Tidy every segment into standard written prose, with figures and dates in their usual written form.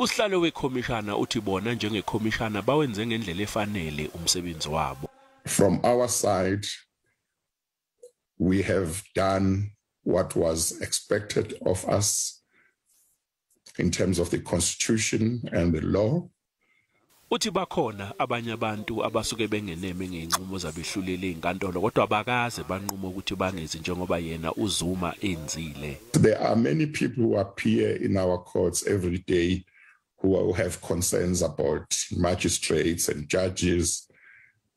Usihlalo wekhomishana uthi bona njengekhomishana bawenze ngendlela efanele umsebenzi wabo. From our side, we have done what was expected of us in terms of the constitution and the law. Uthi bakhona abanye abantu abasuke bengeneme ngey'nqumo zabehluleli ey'nkantolo, kodwa bakaze banquma ukuthi bangezi njengoba yena uZuma enzile. There are many people who appear in our courts every day who have concerns about magistrates and judges,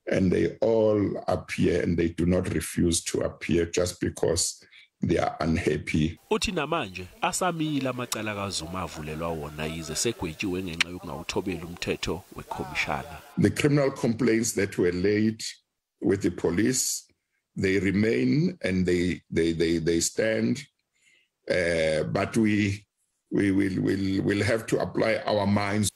and they all appear and they do not refuse to appear just because they are unhappy. Uthi namanje asamile amacala kaZuma avulelwa wona yize segwetshiwe ngenxa yokungawuthobeli umthetho wekhomishana. The criminal complaints that were laid with the police, they remain and they stand, but we will have to apply our minds.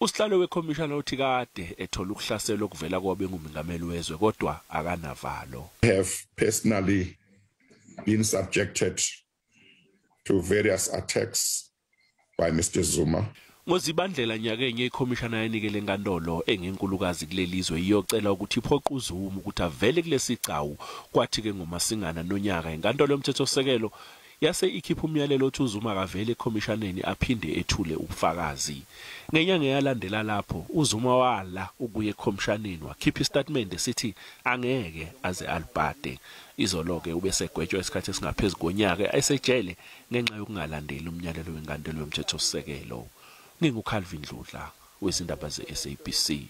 Usihlalo wekhomishana uthi kade ethola ukuhlaselwa okuvela kwabengumengameli wezwe, kodwa akanavalo. I have personally been subjected to various attacks by Mr. Zuma. NgoZibandlela nyakenye ikhomishana yanikele enkantolo engenkulukazi kuleli zwe iyocela ukuthi iphoqe uZuma ukuthi avele kulesi sigcawu. Kwathi-ke ngoMasingana nonyaka inkantolo yomthethosisekelo yase ikhipha umyalelo othi uZuma akavele ekhomishaneni aphinde ethule ubufakazi. Ngenyanga eyalandela lapho uZuma wala ukuya ekhomishaneni, wakhipha isitatimende sithi angeke aze alibhade. Izolo-ke ubesegwetshwa isikhathi esingaphezu konyaka esejele ngenxa yokungalandeli umyalelo wenkantolo yomthethosisekelo. NginguCalvin Dludla wezindaba ze-SABC.